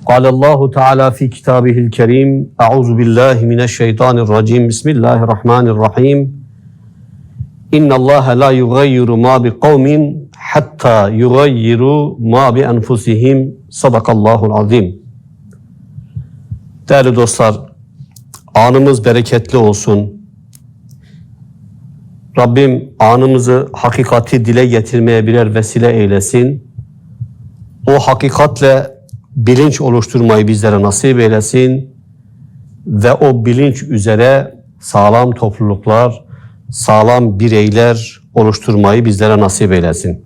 قال الله تعالى في كتابه الكريم: أعوذ بالله من الشيطان الرجيم، بسم الله الرحمن الرحيم. إن الله لا يغير ما بقوم حتى يغيروا ما بأنفسهم. Sadakallahul azim. Değerli dostlar, anımız bereketli olsun. Rabbim anımızı hakikati dile getirmeye birer vesile eylesin. O hakikatle bilinç oluşturmayı bizlere nasip eylesin ve o bilinç üzere sağlam topluluklar, sağlam bireyler oluşturmayı bizlere nasip eylesin.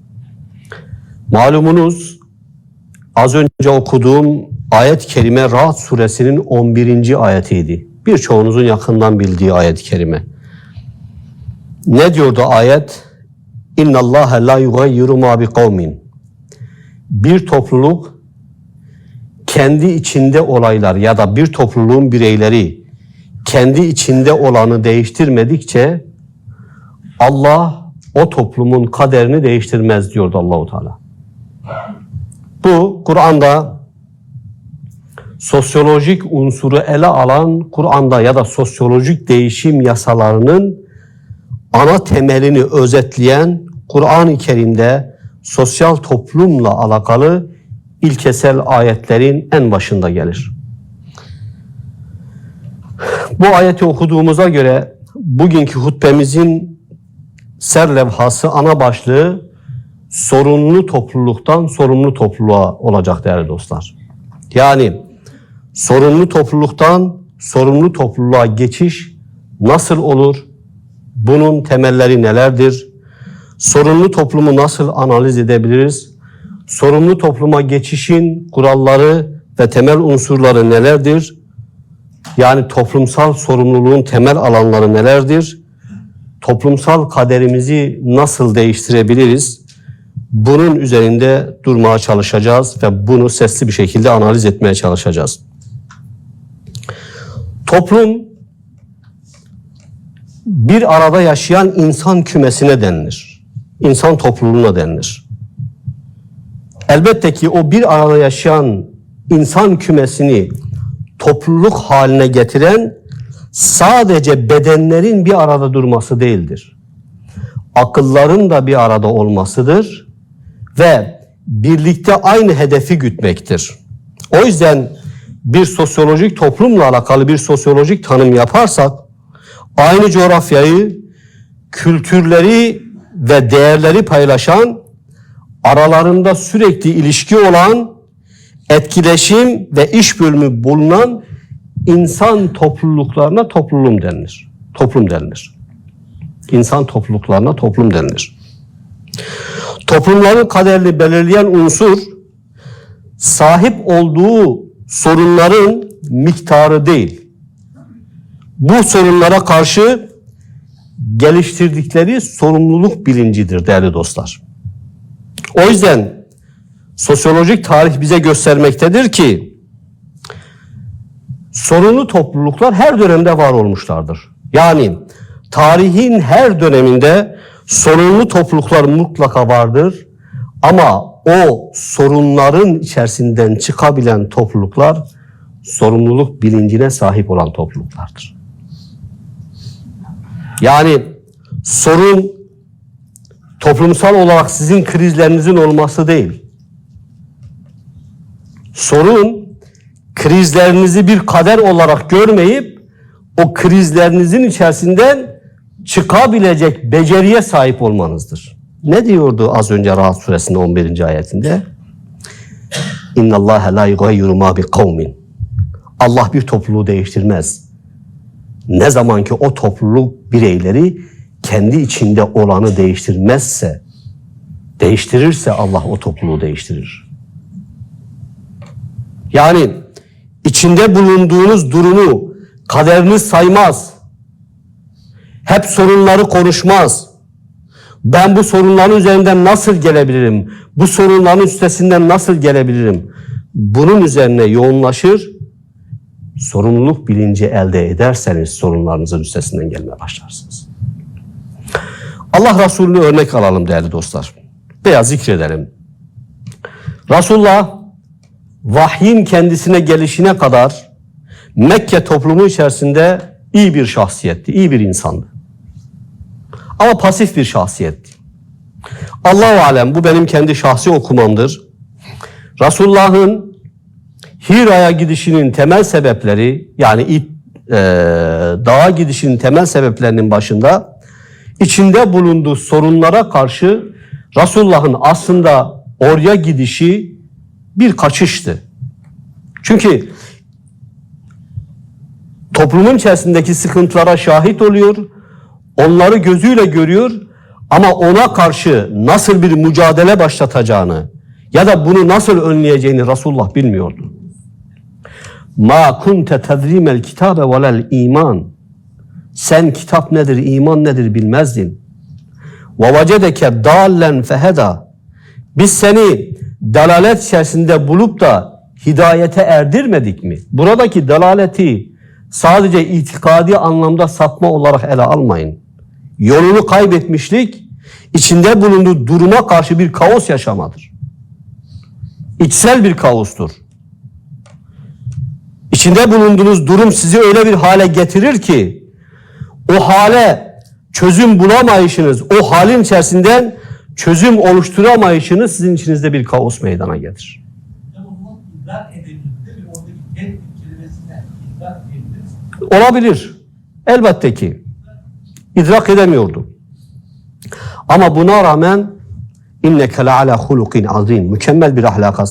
Malumunuz, az önce okuduğum ayet-i kerime Ra'd suresinin 11. ayetiydi. Birçoğunuzun yakından bildiği ayet-i kerime. Ne diyordu ayet? İnna Allah la yugayyiru ma bi kavmin. Bir topluluk kendi içinde olaylar ya da bir topluluğun bireyleri kendi içinde olanı değiştirmedikçe Allah o toplumun kaderini değiştirmez diyordu Allahu Teala. Bu Kur'an'da sosyolojik unsuru ele alan, Kur'an'da ya da sosyolojik değişim yasalarının ana temelini özetleyen Kur'an-ı Kerim'de sosyal toplumla alakalı ilkesel ayetlerin en başında gelir. Bu ayeti okuduğumuza göre bugünkü hutbemizin serlevhası, ana başlığı sorunlu topluluktan sorumlu topluluğa olacak değerli dostlar. Yani sorunlu topluluktan sorumlu topluluğa geçiş nasıl olur? Bunun temelleri nelerdir? Sorunlu toplumu nasıl analiz edebiliriz? Sorumlu topluma geçişin kuralları ve temel unsurları nelerdir? Yani toplumsal sorumluluğun temel alanları nelerdir? Toplumsal kaderimizi nasıl değiştirebiliriz? Bunun üzerinde durmaya çalışacağız ve bunu sesli bir şekilde analiz etmeye çalışacağız. Toplum bir arada yaşayan insan kümesine denilir. İnsan topluluğuna denilir. Elbette ki o bir arada yaşayan insan kümesini topluluk haline getiren sadece bedenlerin bir arada durması değildir. Akılların da bir arada olmasıdır ve birlikte aynı hedefi gütmektir. O yüzden bir sosyolojik toplumla alakalı bir sosyolojik tanım yaparsak aynı coğrafyayı, kültürleri ve değerleri paylaşan, aralarında sürekli ilişki olan, etkileşim ve iş bölümü bulunan insan topluluklarına toplulum denilir. Toplum denilir. İnsan topluluklarına toplum denilir. Toplumların kaderini belirleyen unsur sahip olduğu sorunların miktarı değil. Bu sorunlara karşı geliştirdikleri sorumluluk bilincidir değerli dostlar. O yüzden sosyolojik tarih bize göstermektedir ki sorunlu topluluklar her dönemde var olmuşlardır. Yani tarihin her döneminde sorunlu topluluklar mutlaka vardır. Ama o sorunların içerisinden çıkabilen topluluklar sorumluluk bilincine sahip olan topluluklardır. Yani sorun toplumsal olarak sizin krizlerinizin olması değil. Sorun krizlerinizi bir kader olarak görmeyip o krizlerinizin içerisinden çıkabilecek beceriye sahip olmanızdır. Ne diyordu az önce Ra'd suresinin 11. ayetinde? İnna Allah la yugayyiru ma bi kavmin. Allah bir topluluğu değiştirmez. Ne zaman ki o topluluk bireyleri kendi içinde olanı değiştirmezse, değiştirirse Allah o topluluğu değiştirir. Yani içinde bulunduğunuz durumu kaderiniz saymaz. Hep sorunları konuşmaz. Ben bu sorunların üzerinden nasıl gelebilirim? Bu sorunların üstesinden nasıl gelebilirim? Bunun üzerine yoğunlaşır. Sorumluluk bilinci elde ederseniz sorunlarınızın üstesinden gelmeye başlarsınız. Allah Resulü'nü örnek alalım değerli dostlar. Veya zikredelim. Resulullah vahyin kendisine gelişine kadar Mekke toplumu içerisinde iyi bir şahsiyetti, iyi bir insandı. Ama pasif bir şahsiyetti. Allahu alem, bu benim kendi şahsi okumamdır. Resulullah'ın Hira'ya gidişinin temel sebepleri, yani dağa gidişinin temel sebeplerinin başında içinde bulunduğu sorunlara karşı Resulullah'ın aslında oraya gidişi bir kaçıştı. Çünkü toplumun içerisindeki sıkıntılara şahit oluyor, onları gözüyle görüyor ama ona karşı nasıl bir mücadele başlatacağını ya da bunu nasıl önleyeceğini Resulullah bilmiyordu. Ma kunte tedrimel kitabe velel iman. Sen kitap nedir, iman nedir bilmezdin. Ve vecedeke dallen feheda. Biz seni dalalet içerisinde bulup da hidayete erdirmedik mi? Buradaki dalaleti sadece itikadi anlamda sapma olarak ele almayın. Yolunu kaybetmişlik, içinde bulunduğu duruma karşı bir kaos yaşamadır. İçsel bir kaostur. İçinde bulunduğunuz durum sizi öyle bir hale getirir ki o hale çözüm bulamayışınız, o halin içerisinden çözüm oluşturamayışınız sizin içinizde bir kaos meydana getirir. Olabilir. Elbette ki. İdrak edemiyordu. Ama buna rağmen inneke le ala hulukin azim. Mükemmel bir ahlaka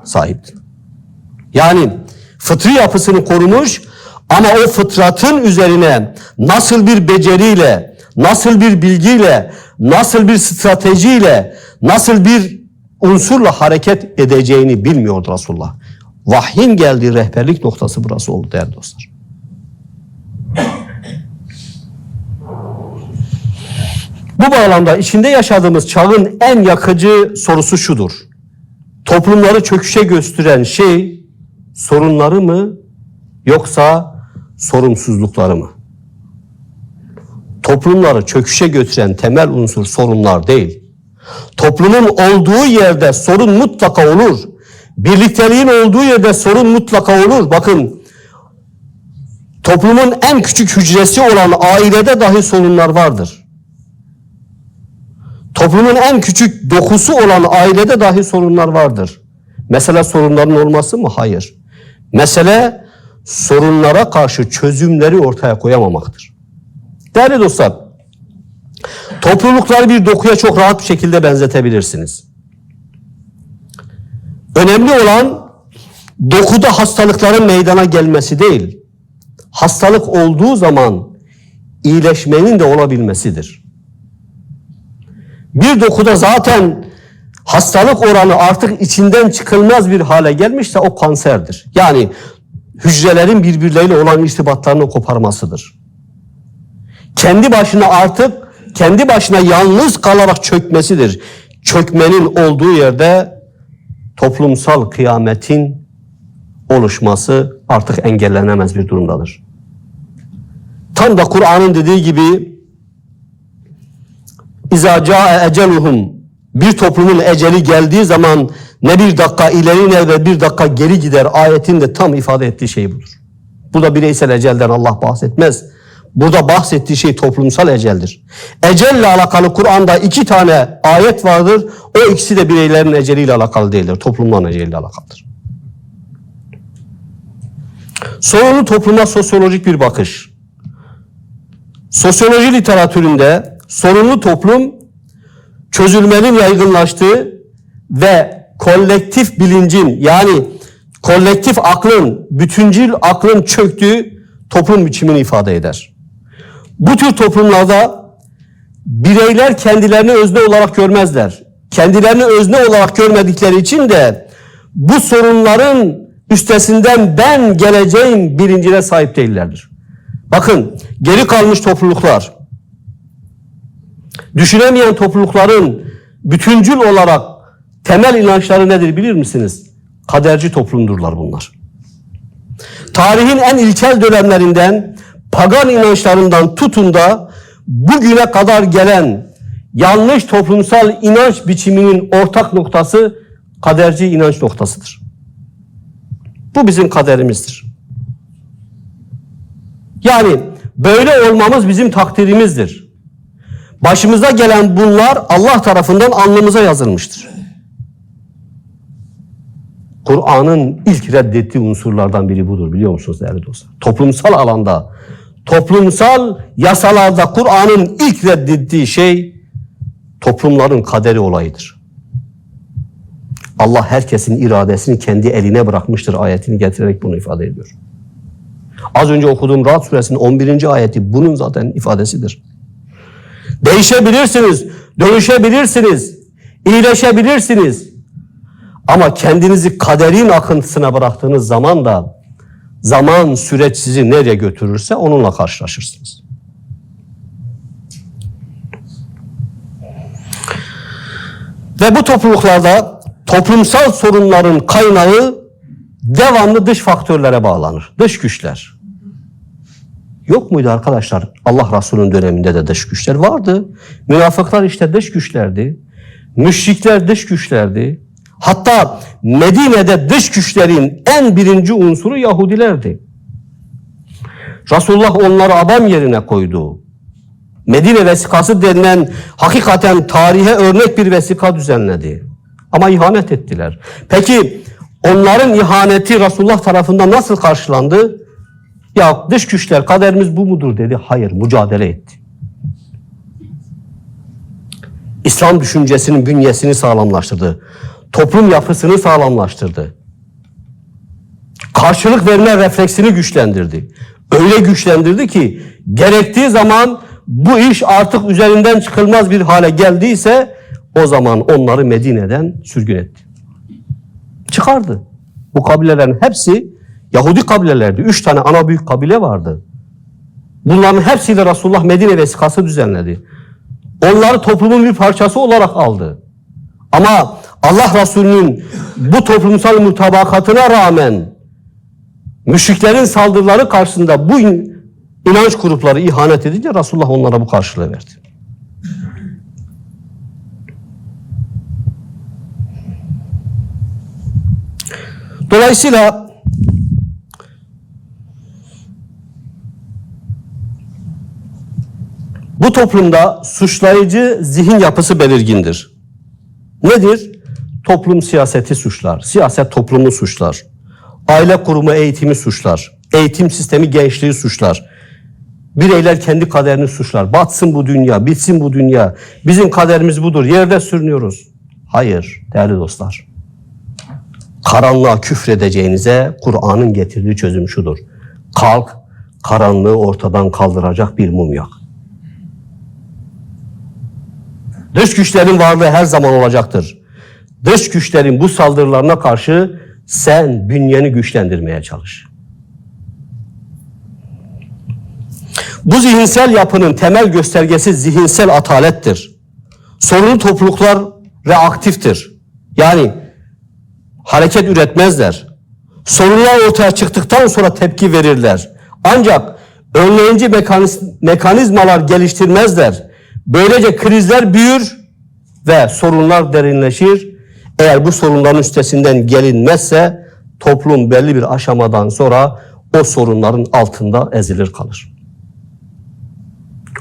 sahipti. Yani fıtri yapısını korumuş ama o fıtratın üzerine nasıl bir beceriyle, nasıl bir bilgiyle, nasıl bir stratejiyle, nasıl bir unsurla hareket edeceğini bilmiyordu Resulullah. Vahyin geldiği rehberlik noktası burası oldu değerli dostlar. Bu bağlamda içinde yaşadığımız çağın en yakıcı sorusu şudur. Toplumları çöküşe götüren şey sorunları mı yoksa sorumsuzlukları mı? Toplumları çöküşe götüren temel unsur sorunlar değil. Toplumun olduğu yerde sorun mutlaka olur. Birlikteliğin olduğu yerde sorun mutlaka olur. Bakın, toplumun en küçük hücresi olan ailede dahi sorunlar vardır. Toplumun en küçük dokusu olan ailede dahi sorunlar vardır. Mesele sorunların olması mı? Hayır. Mesele sorunlara karşı çözümleri ortaya koyamamaktır. Değerli dostlar, toplulukları bir dokuya çok rahat bir şekilde benzetebilirsiniz. Önemli olan dokuda hastalıkların meydana gelmesi değil, hastalık olduğu zaman iyileşmenin de olabilmesidir. Bir dokuda zaten hastalık oranı artık içinden çıkılmaz bir hale gelmişse o kanserdir. Yani hücrelerin birbirleriyle olan irtibatlarını koparmasıdır. Kendi başına artık, kendi başına yalnız kalarak çökmesidir. Çökmenin olduğu yerde toplumsal kıyametin oluşması artık engellenemez bir durumdadır. Tam da Kur'an'ın dediği gibi İzâ câe eceluhum, bir toplumun eceli geldiği zaman ne bir dakika ileri ne de bir dakika geri gider ayetin de tam ifade ettiği şey budur. Burada bireysel ecelden Allah bahsetmez. Burada bahsettiği şey toplumsal eceldir. Ecelle alakalı Kur'an'da 2 tane ayet vardır. O ikisi de bireylerin eceliyle alakalı değildir. Toplumların eceliyle alakalıdır. Sorunlu topluma sosyolojik bir bakış. Sosyoloji literatüründe sorunlu toplum çözülmenin yaygınlaştığı ve kolektif bilincin, yani kolektif aklın, bütüncül aklın çöktüğü toplum biçimini ifade eder. Bu tür toplumlarda bireyler kendilerini özne olarak görmezler. Kendilerini özne olarak görmedikleri için de bu sorunların üstesinden ben geleceğim bilincine sahip değillerdir. Bakın, geri kalmış topluluklar, düşünemeyen toplulukların bütüncül olarak temel inançları nedir bilir misiniz? Kaderci toplumdurlar bunlar. Tarihin en ilkel dönemlerinden, pagan inançlarından tutun da bugüne kadar gelen yanlış toplumsal inanç biçiminin ortak noktası kaderci inanç noktasıdır. Bu bizim kaderimizdir. Yani böyle olmamız bizim takdirimizdir. Başımıza gelen bunlar Allah tarafından alnımıza yazılmıştır. Kur'an'ın ilk reddettiği unsurlardan biri budur biliyor musunuz değerli dostlar? Toplumsal alanda, toplumsal yasalarda Kur'an'ın ilk reddettiği şey toplumların kaderi olayıdır. Allah herkesin iradesini kendi eline bırakmıştır ayetini getirerek bunu ifade ediyor. Az önce okuduğum Ra'd suresinin 11. ayeti bunun zaten ifadesidir. Değişebilirsiniz, dönüşebilirsiniz, iyileşebilirsiniz. Ama kendinizi kaderin akıntısına bıraktığınız zaman da zaman süreç sizi nereye götürürse onunla karşılaşırsınız. Ve bu topluluklarda toplumsal sorunların kaynağı devamlı dış faktörlere bağlanır. Dış güçler. Yok muydu arkadaşlar? Allah Resulü'nün döneminde de dış güçler vardı. Münafıklar işte dış güçlerdi. Müşrikler dış güçlerdi. Hatta Medine'de dış güçlerin en birinci unsuru Yahudilerdi. Resulullah onları adam yerine koydu. Medine vesikası denilen hakikaten tarihe örnek bir vesika düzenledi. Ama ihanet ettiler. Peki onların ihaneti Resulullah tarafından nasıl karşılandı? Ya dış güçler kaderimiz bu mudur dedi. Hayır, mücadele etti. İslam düşüncesinin bünyesini sağlamlaştırdı. Toplum yapısını sağlamlaştırdı. Karşılık verme refleksini güçlendirdi. Öyle güçlendirdi ki gerektiği zaman bu iş artık üzerinden çıkılmaz bir hale geldiyse o zaman onları Medine'den sürgün etti. Çıkardı. Bu kabilelerin hepsi Yahudi kabilelerdi. 3 tane ana büyük kabile vardı. Bunların hepsiyle Resulullah Medine vesikası düzenledi. Onları toplumun bir parçası olarak aldı. Ama Allah Resulü'nün bu toplumsal mutabakatına rağmen müşriklerin saldırıları karşısında bu inanç grupları ihanet edince Resulullah onlara bu karşılığı verdi. Dolayısıyla bu toplumda suçlayıcı zihin yapısı belirgindir. Nedir? Toplum siyaseti suçlar. Siyaset toplumu suçlar. Aile kurumu eğitimi suçlar. Eğitim sistemi gençliği suçlar. Bireyler kendi kaderini suçlar. Batsın bu dünya, bitsin bu dünya. Bizim kaderimiz budur. Yerde sürünüyoruz. Hayır değerli dostlar. Karanlığa küfredeceğinize Kur'an'ın getirdiği çözüm şudur. Kalk, karanlığı ortadan kaldıracak bir mum yak. Dış güçlerin varlığı her zaman olacaktır. Dış güçlerin bu saldırılarına karşı sen bünyeni güçlendirmeye çalış. Bu zihinsel yapının temel göstergesi zihinsel atalettir. Sorunlu topluluklar reaktiftir. Yani hareket üretmezler. Sorunlar ortaya çıktıktan sonra tepki verirler. Ancak önleyici mekanizmalar geliştirmezler. Böylece krizler büyür ve sorunlar derinleşir. Eğer bu sorunların üstesinden gelinmezse toplum belli bir aşamadan sonra o sorunların altında ezilir kalır.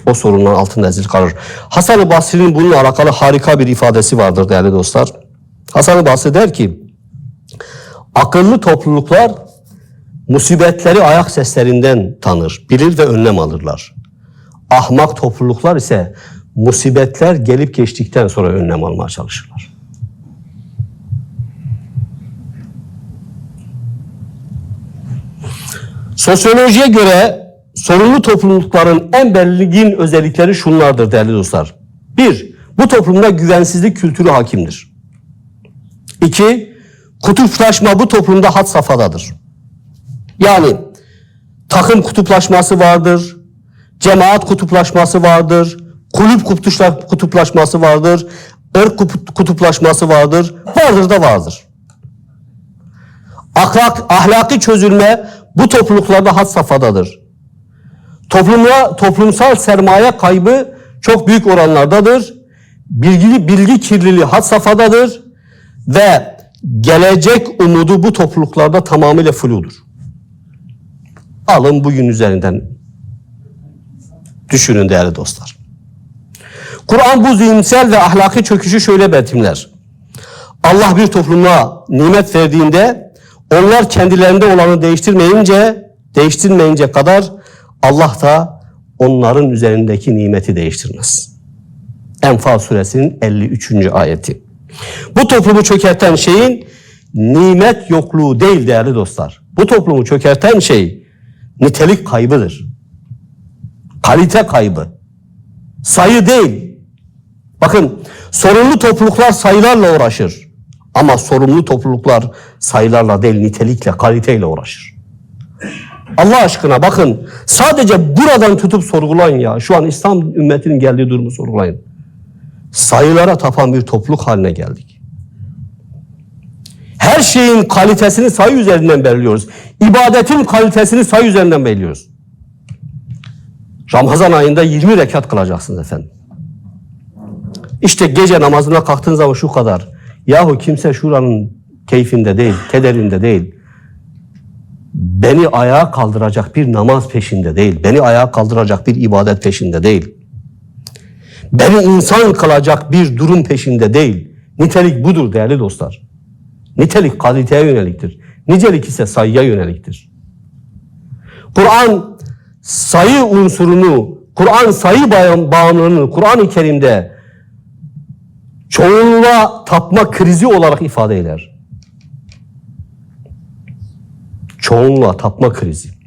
O sorunların altında ezilir kalır. Hasan-ı Basri'nin bununla alakalı harika bir ifadesi vardır değerli dostlar. Hasan-ı Basri der ki, akıllı topluluklar musibetleri ayak seslerinden tanır, bilir ve önlem alırlar. Ahmak topluluklar ise musibetler gelip geçtikten sonra önlem almaya çalışırlar. Sosyolojiye göre sorunlu toplulukların en belirgin özellikleri şunlardır değerli dostlar. 1. Bu toplumda güvensizlik kültürü hakimdir. 2. Kutuplaşma bu toplumda had safhadadır. Yani takım kutuplaşması vardır, cemaat kutuplaşması vardır, kulüp kutuplaşması vardır, ırk kutuplaşması vardır, vardır da vardır. Ahlaki çözülme bu topluluklarda had safhadadır. Toplumsal sermaye kaybı çok büyük oranlardadır. Bilgi kirliliği had safhadadır ve gelecek umudu bu topluluklarda tamamıyla fludur. Alın bugün üzerinden düşünün değerli dostlar. Kur'an bu zihinsel ve ahlaki çöküşü şöyle betimler. Allah bir topluma nimet verdiğinde onlar kendilerinde olanı değiştirmeyince kadar Allah da onların üzerindeki nimeti değiştirmez. Enfal suresinin 53. ayeti. Bu toplumu çökerten şeyin nimet yokluğu değil değerli dostlar. Bu toplumu çökerten şey nitelik kaybıdır. Kalite kaybı. Sayı değil. Bakın, sorunlu topluluklar sayılarla uğraşır. Ama sorumlu topluluklar sayılarla değil, nitelikle, kaliteyle uğraşır. Allah aşkına bakın, sadece buradan tutup sorgulayın ya. Şu an İslam ümmetinin geldiği durumu sorgulayın. Sayılara tapan bir topluluk haline geldik. Her şeyin kalitesini sayı üzerinden belirliyoruz. İbadetin kalitesini sayı üzerinden belirliyoruz. Ramazan ayında 20 rekat kılacaksınız efendim. İşte gece namazına kalktığın zaman şu kadar. Yahu kimse şuranın keyfinde değil, kederinde değil. Beni ayağa kaldıracak bir namaz peşinde değil. Beni ayağa kaldıracak bir ibadet peşinde değil. Beni insan kılacak bir durum peşinde değil. Nitelik budur değerli dostlar. Nitelik kaliteye yöneliktir. Nicelik ise sayıya yöneliktir. Kur'an sayı unsurunu, Kur'an sayı bağımlılığını Kur'an-ı Kerim'de çoğunluğa tapma krizi olarak ifade eder. Çoğunluğa tapma krizi.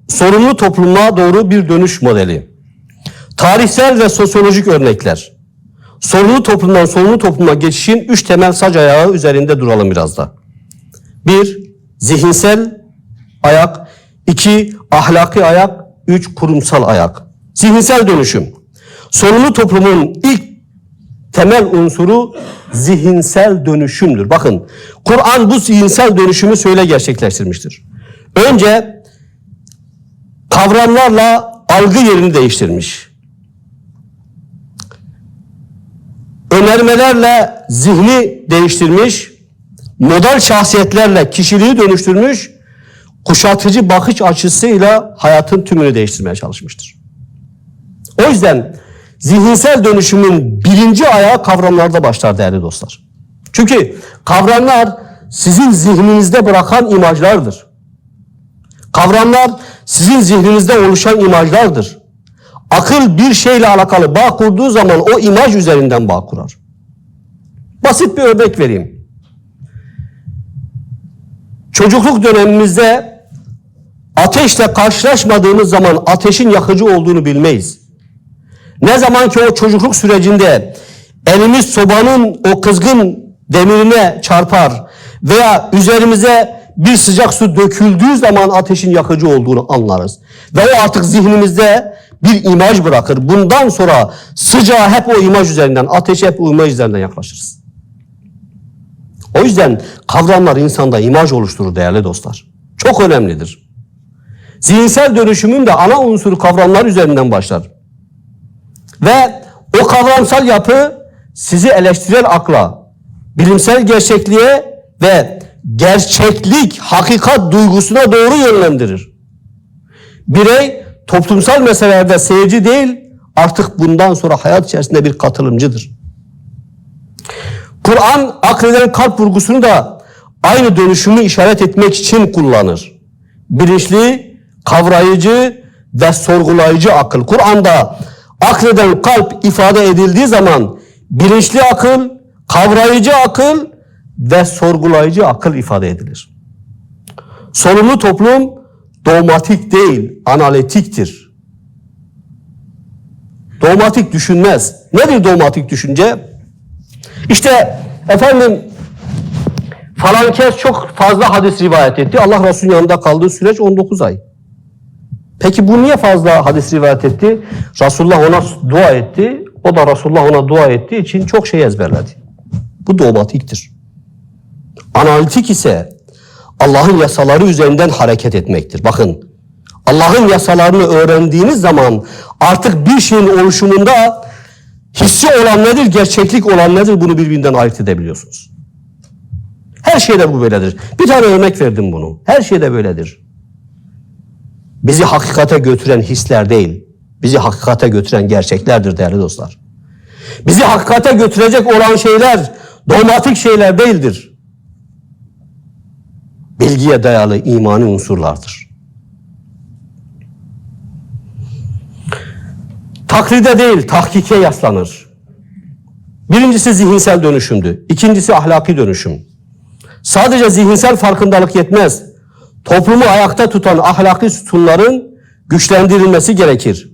Sorunlu toplumluğa doğru bir dönüş modeli. Tarihsel ve sosyolojik örnekler. Sorunlu toplumdan sorunlu topluma geçişin 3 temel sac ayağı üzerinde duralım biraz da. 1. Zihinsel ayak. 2. Ahlaki ayak. 3. Kurumsal ayak. Zihinsel dönüşüm. Sorunlu toplumun ilk temel unsuru zihinsel dönüşümdür. Bakın, Kur'an bu zihinsel dönüşümü şöyle gerçekleştirmiştir. Önce kavramlarla algı yerini değiştirmiş. Önermelerle zihni değiştirmiş, model şahsiyetlerle kişiliği dönüştürmüş, kuşatıcı bakış açısıyla hayatın tümünü değiştirmeye çalışmıştır. O yüzden zihinsel dönüşümün birinci ayağı kavramlarda başlar değerli dostlar. Çünkü kavramlar sizin zihninizde bırakan imajlardır. Kavramlar sizin zihninizde oluşan imajlardır. Akıl bir şeyle alakalı bağ kurduğu zaman o imaj üzerinden bağ kurar. Basit bir örnek vereyim. Çocukluk dönemimizde ateşle karşılaşmadığımız zaman ateşin yakıcı olduğunu bilmeyiz. Ne zaman ki o çocukluk sürecinde elimiz sobanın o kızgın demirine çarpar veya üzerimize bir sıcak su döküldüğü zaman ateşin yakıcı olduğunu anlarız. Ve o artık zihnimizde bir imaj bırakır. Bundan sonra sıcağa hep o imaj üzerinden, ateşe hep o imaj üzerinden yaklaşırız. O yüzden kavramlar insanda imaj oluşturur değerli dostlar. Çok önemlidir. Zihinsel dönüşümün de ana unsuru kavramlar üzerinden başlar. Ve o kavramsal yapı sizi eleştirel akla, bilimsel gerçekliğe ve gerçeklik, hakikat duygusuna doğru yönlendirir. Birey toplumsal meselelerde seyirci değil, artık bundan sonra hayat içerisinde bir katılımcıdır. Kur'an akleden kalp vurgusunu da aynı dönüşümü işaret etmek için kullanır. Bilinçli, kavrayıcı ve sorgulayıcı akıl. Kur'an'da akleden kalp ifade edildiği zaman bilinçli akıl, kavrayıcı akıl ve sorgulayıcı akıl ifade edilir. Sorumlu toplum dogmatik değil, analitiktir. Dogmatik düşünmez. Nedir dogmatik düşünce? İşte efendim falan kes çok fazla hadis rivayet etti. Allah Resulü'nün yanında kaldığı süreç 19 ay. Peki bu niye fazla hadis rivayet etti? Resulullah ona dua etti. O da Resulullah ona dua ettiği için çok şey ezberledi. Bu dogmatiktir. Analitik ise Allah'ın yasaları üzerinden hareket etmektir. Bakın, Allah'ın yasalarını öğrendiğiniz zaman artık bir şeyin oluşumunda hissi olan nedir, gerçeklik olan nedir bunu birbirinden ayırt edebiliyorsunuz. Her şeyde bu böyledir. Bir tane örnek verdim bunu. Her şeyde böyledir. Bizi hakikate götüren hisler değil, bizi hakikate götüren gerçeklerdir değerli dostlar. Bizi hakikate götürecek olan şeyler dogmatik şeyler değildir. Bilgiye dayalı imani unsurlardır. Taklide değil, tahkike yaslanır. Birincisi zihinsel dönüşümdü. İkincisi ahlaki dönüşüm. Sadece zihinsel farkındalık yetmez. Toplumu ayakta tutan ahlaki sütunların güçlendirilmesi gerekir.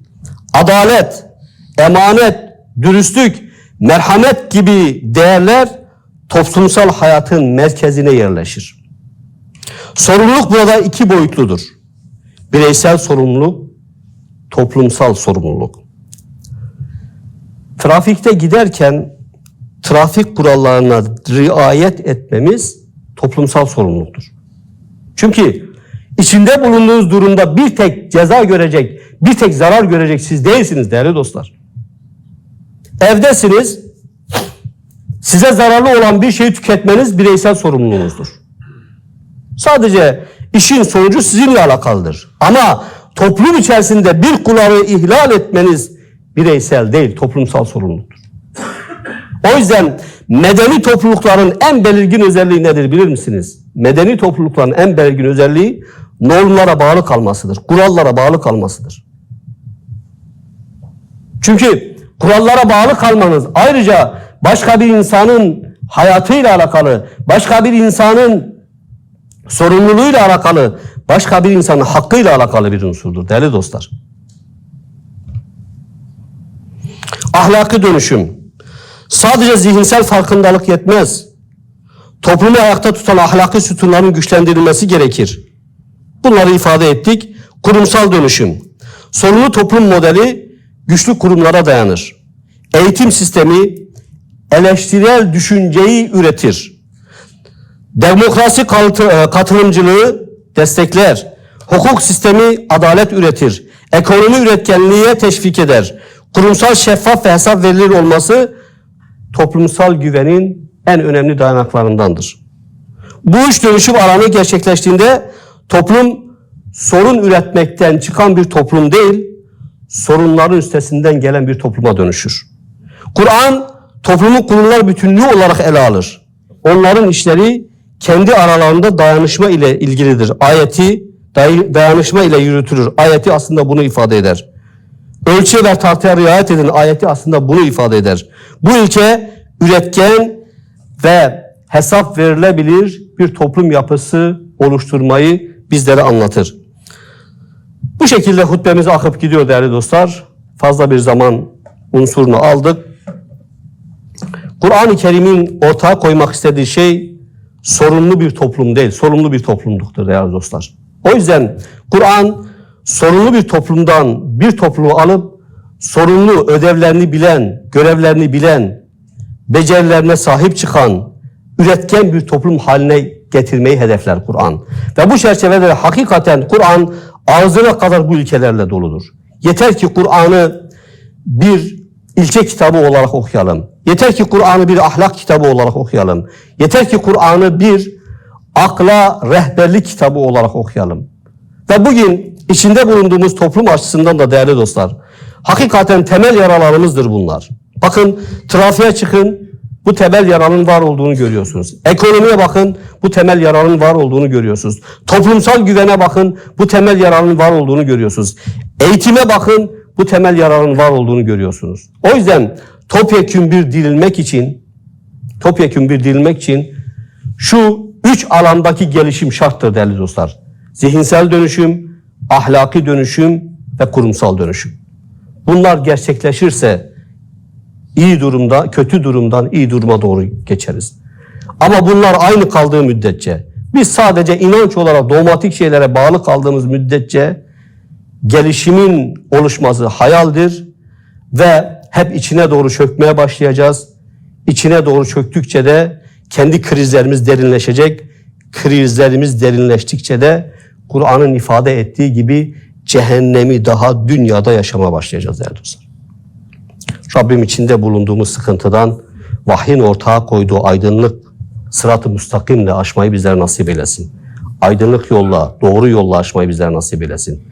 Adalet, emanet, dürüstlük, merhamet gibi değerler toplumsal hayatın merkezine yerleşir. Sorumluluk burada iki boyutludur. Bireysel sorumluluk, toplumsal sorumluluk. Trafikte giderken trafik kurallarına riayet etmemiz toplumsal sorumluluktur. Çünkü içinde bulunduğunuz durumda bir tek ceza görecek, bir tek zarar görecek siz değilsiniz değerli dostlar. Evdesiniz, size zararlı olan bir şeyi tüketmeniz bireysel sorumluluğunuzdur. Sadece işin sonucu sizinle alakalıdır. Ama toplum içerisinde bir kuralı ihlal etmeniz bireysel değil, toplumsal sorumluluktur. O yüzden medeni toplulukların en belirgin özelliği nedir bilir misiniz? Medeni toplulukların en belirgin özelliği normlara bağlı kalmasıdır. Kurallara bağlı kalmasıdır. Çünkü kurallara bağlı kalmanız ayrıca başka bir insanın hayatıyla alakalı, başka bir insanın sorumluluğuyla alakalı, başka bir insanın hakkıyla alakalı bir unsurdur değerli dostlar. Ahlaki dönüşüm. Sadece zihinsel farkındalık yetmez. Toplumu ayakta tutan ahlaki sütunların güçlendirilmesi gerekir. Bunları ifade ettik. Kurumsal dönüşüm. Sorumlu toplum modeli güçlü kurumlara dayanır. Eğitim sistemi eleştirel düşünceyi üretir. Demokrasi katılımcılığı destekler. Hukuk sistemi adalet üretir. Ekonomi üretkenliğe teşvik eder. Kurumsal şeffaf ve hesap verilir olması toplumsal güvenin en önemli dayanaklarındandır. Bu üç dönüşüm alanı gerçekleştiğinde toplum sorun üretmekten çıkan bir toplum değil, sorunların üstesinden gelen bir topluma dönüşür. Kur'an toplumu kurumlar bütünlüğü olarak ele alır. Onların işleri kendi aralarında dayanışma ile ilgilidir. Ayeti dayanışma ile yürütülür. Ayeti aslında bunu ifade eder. Ölçüye ve tartıya riayet edin. Ayeti aslında bunu ifade eder. Bu ilke üretken ve hesap verilebilir bir toplum yapısı oluşturmayı bizlere anlatır. Bu şekilde hutbemiz akıp gidiyor değerli dostlar. Fazla bir zaman unsurunu aldık. Kur'an-ı Kerim'in ortaya koymak istediği şey sorunlu bir toplum değil, sorumlu bir toplumluktur değerli dostlar. O yüzden Kur'an sorunlu bir toplumdan bir topluluğu alıp sorumlu ödevlerini bilen, görevlerini bilen, becerilerine sahip çıkan, üretken bir toplum haline getirmeyi hedefler Kur'an. Ve bu çerçevede de hakikaten Kur'an ağzına kadar bu ilkelerle doludur. Yeter ki Kur'an'ı bir ilke kitabı olarak okuyalım. Yeter ki Kur'an'ı bir ahlak kitabı olarak okuyalım. Yeter ki Kur'an'ı bir akla rehberlik kitabı olarak okuyalım. Ve bugün içinde bulunduğumuz toplum açısından da değerli dostlar, hakikaten temel yaralarımızdır bunlar. Bakın trafiğe çıkın, bu temel yaranın var olduğunu görüyorsunuz. Ekonomiye bakın, bu temel yaranın var olduğunu görüyorsunuz. Toplumsal güvene bakın, bu temel yaranın var olduğunu görüyorsunuz. Eğitime bakın, bu temel yararın var olduğunu görüyorsunuz. O yüzden topyekün bir dirilmek için, şu üç alandaki gelişim şarttır değerli dostlar. Zihinsel dönüşüm, ahlaki dönüşüm ve kurumsal dönüşüm. Bunlar gerçekleşirse iyi durumda, kötü durumdan iyi duruma doğru geçeriz. Ama bunlar aynı kaldığı müddetçe, biz sadece inanç olarak dogmatik şeylere bağlı kaldığımız müddetçe gelişimin oluşması hayaldir ve hep içine doğru çökmeye başlayacağız. İçine doğru çöktükçe de kendi krizlerimiz derinleşecek. Krizlerimiz derinleştikçe de Kur'an'ın ifade ettiği gibi Cehennemi daha dünyada yaşama başlayacağız değerli dostlar. Rabbim içinde bulunduğumuz sıkıntıdan vahyin ortaya koyduğu aydınlık sırat-ı müstakimle aşmayı bizlere nasip eylesin. Aydınlık yolla, doğru yolla aşmayı bizlere nasip eylesin.